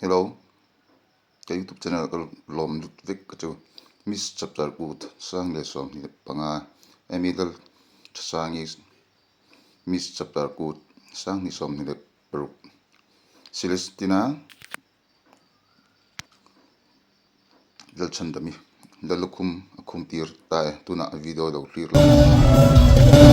Hello ka youtube channel ka lawm lut vek ka chu miss chapter kut sang leh 25 emi lal thasangi miss chapter kut sang hnih 26 celestina Lalchhandami Lallukhum a khum tir ta e tunah video lo hlir lo.